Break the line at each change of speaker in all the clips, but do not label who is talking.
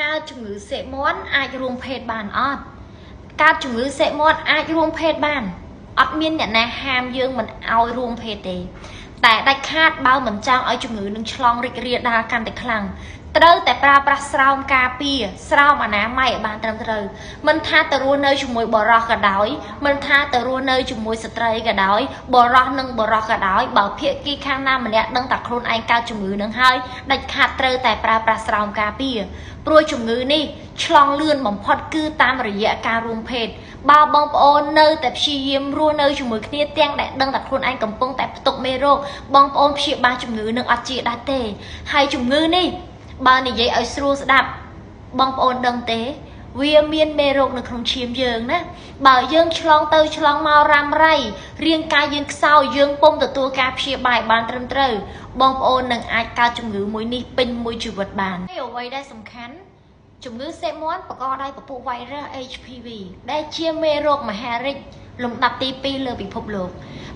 កើតជំងឺសិមាន់អាចរួមភេទបានអត់កើតជំងឺសិមាន់អាចរួមភេទបានអត់មានអ្នកណាហាមយើងមិនឲ្យរួមភេទទេតែដាច់ខាតបើមិនចង់ឲ្យជំងឺនឹងឆ្លងរីករាលដាលកាន់តែខ្លាំងត្រូវតែប្រើប្រាស់ស្រោមការពារស្រោមអនាម័យឲ្យបានត្រឹមត្រូវមិនថាទៅរស់នៅជាមួយបរិសក៏ដោយមិនថាទៅរស់នៅជាមួយស្ត្រីក៏ដោយបរិសនិងបរិសក៏ដោយបើភាគីខាងណាម្នាក់ដឹងតែខ្លួនឯងកើតជំងឺនឹងហើយដាច់ខាតត្រូវតែប្រើប្រាស់ស្រោមការពារព្រោះជំងឺនេះឆ្លងលឿនបំផុតគឺតាមរយៈការរួមភេទបើបងប្អូននៅតែព្យាយាមរស់នៅជាមួយគ្នាទាំងដែលដឹងតែខ្លួនឯងកំពុងតែផ្ទុកមេរោគបងប្អូនព្យាបាលជំងឺនឹងអត់ជាដាច់ទេហើយជំងឺនេះបើនិយាយឲ្យស្រួលស្ដាប់បងប្អូនដឹងទេវាមានមេរោគនៅក្នុងឈាមយើងណាបើយើងឆ្លងទៅឆ្លងមករ៉ាំរ៉ៃរាងកាយយើងខ្សោយយើងពុំទទួលការព្យាបាលបានត្រឹមត្រូវបងប្អូននឹងអាចកើតជំងឺមួយនេះពេញមួយជីវិតបានហើយអ្វីដែលសំខាន់ជំងឺសេមាន់បង្កដោយពពួក virus HPV ដែលជាមេរោគមហារីកលំដាប់ទី2លើពិភពលោក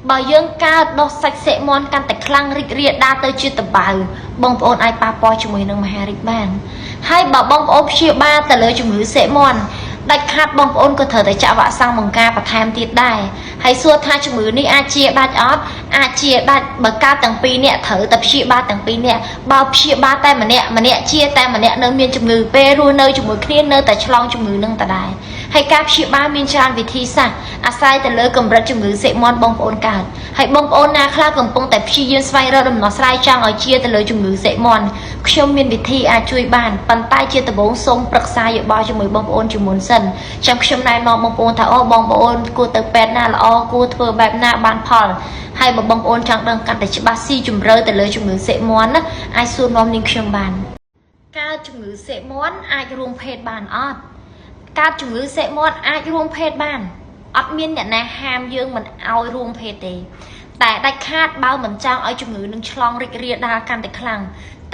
បើយើងកើតដុះសាច់សិមាន់កាន់តែខ្លាំងរីករាលដាលទៅជាតបៅបងប្អូនអាចប៉ះពាល់ជាមួយនឹងមហារីកបានហើយបើបងប្អូនព្យាបាលទៅលើជំងឺសិមាន់ដាច់ខាតបងប្អូនក៏ត្រូវតែចាក់វ៉ាក់សាំងបង្ការបន្ថែមទៀតដែរហើយសួរថាជំងឺនេះអាចជាដាច់អត់អាចជាដាច់បើកើតទាំងពីរនាក់ត្រូវតែព្យាបាលទាំងពីរនាក់បើព្យាបាលតែម្នាក់ម្នាក់ជាតែម្នាក់នៅមានជំងឺពេលរស់នៅជាមួយគ្នានៅតែឆ្លងជំងឺនឹងដដែលហើយការព្យាបាលមានច្រើនវិធីសាស្ត្រអាស្រ័យទៅលើកម្រិតជំងឺសិមាន់បងប្អូនកើតហើយបងប្អូនណាខ្លះកំពុងតែព្យាយាមស្វែងរកដំណោះស្រាយចង់ឲ្យជាទៅលើជំងឺសិមាន់ខ្ញុំមានវិធីអាចជួយបានប៉ុន្តែជាដំបូងសូមប្រឹក្សាយោបល់ជាមួយបងប្អូនជាមុនសិនចាំខ្ញុំណែនាំបងប្អូនថាអូបងប្អូនគួរទៅពេទ្យណាល្អគួរធ្វើបែបណាបានផលហើយបើបងប្អូនចង់ដឹងកាន់តែច្បាស់ស៊ីជម្រៅទៅលើជំងឺសិមាន់ណាអាចសួរនាំនាងខ្ញុំបានកើតជំងឺសិមាន់អាចរួមភេទបានអត់កើតជំងឺសិមាន់អាចរួមភេទបានអត់មានអ្នកណាហាមយើងមិនឲ្យរួមភេទទេតែដាច់ខាតបើមិនចង់ឲ្យជំងឺនឹងឆ្លងរីករាលដាលកាន់តែខ្លាំង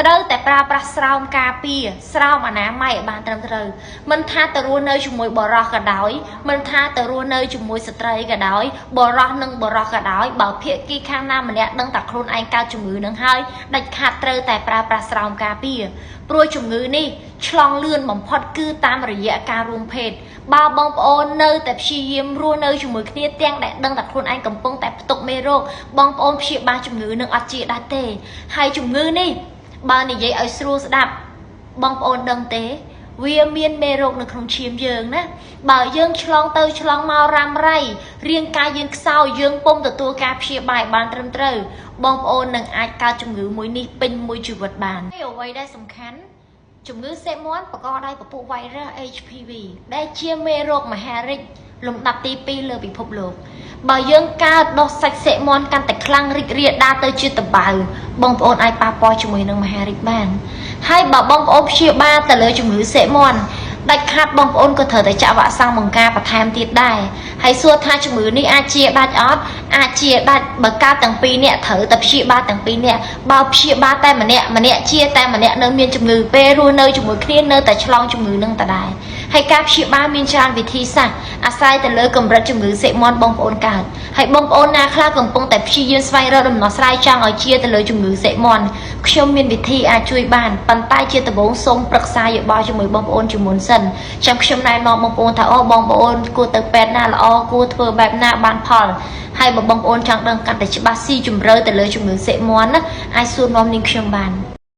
ត្រូវតែប្រើប្រាស់ស្រោមការពារស្រោមអនាម័យឲ្យបានត្រឹមត្រូវមិនថាទៅរស់នៅជាមួយបរិសក៏ដោយមិនថាទៅរស់នៅជាមួយស្ត្រីក៏ដោយបរិសនិងបរិសក៏ដោយបើភាគីខាងណាម្នាក់ដឹងតែខ្លួនឯងកើតជំងឺនឹងហើយដាច់ខាតត្រូវតែប្រើប្រាស់ស្រោមការពារព្រោះជំងឺនេះឆ្លងលឿនបំផុតគឺតាមរយៈការរួមភេទបើបងប្អូននៅតែព្យាយាមរស់នៅជាមួយគ្នាទាំងដែលដឹងតែខ្លួនឯងកំពុងតែផ្ទុកមេរោគបងប្អូនព្យាបាលជំងឺនឹងអត់ជាដាច់ទេហើយជំងឺនេះបើនិយាយឲ្យស្រួលស្ដាប់បងប្អូនដឹងទេវាមានមេរោគនៅក្នុងឈាមយើងណាបើយើងឆ្លងទៅឆ្លងមករ៉ាំរ៉ៃរាងកាយយើងខ្សោយយើងពុំទទួលការព្យាបាលបានត្រឹមត្រូវបងប្អូននឹងអាចកើតជំងឺមួយនេះពេញមួយជីវិតបានហើយអ្វីដែលសំខាន់ជំងឺសិមាន់បង្កដោយពពួក virus HPV ដែលជាមេរោគមហារីកលំដាប់ទី2លើពិភពលោកបើយើងកើតដុះសាច់សិមាន់កាន់តែខ្លាំងរីករាលដាលទៅជាតបៅបងប្អូនអាចប៉ះពាល់ជាមួយនឹងមហារីកបានហើយបើបងប្អូនព្យាបាលទៅលើជំងឺសិមាន់ដាច់ខាតបងប្អូនក៏ត្រូវតែចាក់វ៉ាក់សាំងបង្ការបន្ថែមទៀតដែរហើយសួរថាជំងឺនេះអាចជាដាច់អត់អាចជាដាច់បើកើតទាំងពីរនាក់ត្រូវតែព្យាបាលទាំងពីរនាក់បើព្យាបាលតែម្នាក់ម្នាក់ជាតែម្នាក់នៅមានជំងឺពេលរស់នៅជាមួយគ្នានៅតែឆ្លងជំងឺនឹងដដែលហើយការព្យាបាលមានច្រើនវិធីសាស្ត្រអាស្រ័យទៅលើកម្រិតជំងឺសិមាន់បងប្អូនកើតហើយបងប្អូនណាខ្លះកំពុងតែព្យាយាមស្វែងរកដំណោះស្រាយចង់ឲ្យជាទៅលើជំងឺសិមាន់ខ្ញុំមានវិធីអាចជួយបានប៉ុន្តែជាដំបូងសូមប្រឹក្សាយោបល់ជាមួយបងប្អូនជាមុនសិនចាំខ្ញុំណែនាំបងប្អូនថាអូបងប្អូនគួរទៅពេទ្យណាល្អគួរធ្វើបែបណាបានផលហើយបើបងប្អូនចង់ដឹងកាន់តែច្បាស់ស៊ីជម្រៅទៅលើជំងឺសិមាន់ណាអាចសួរនាំនាងខ្ញុំបាន។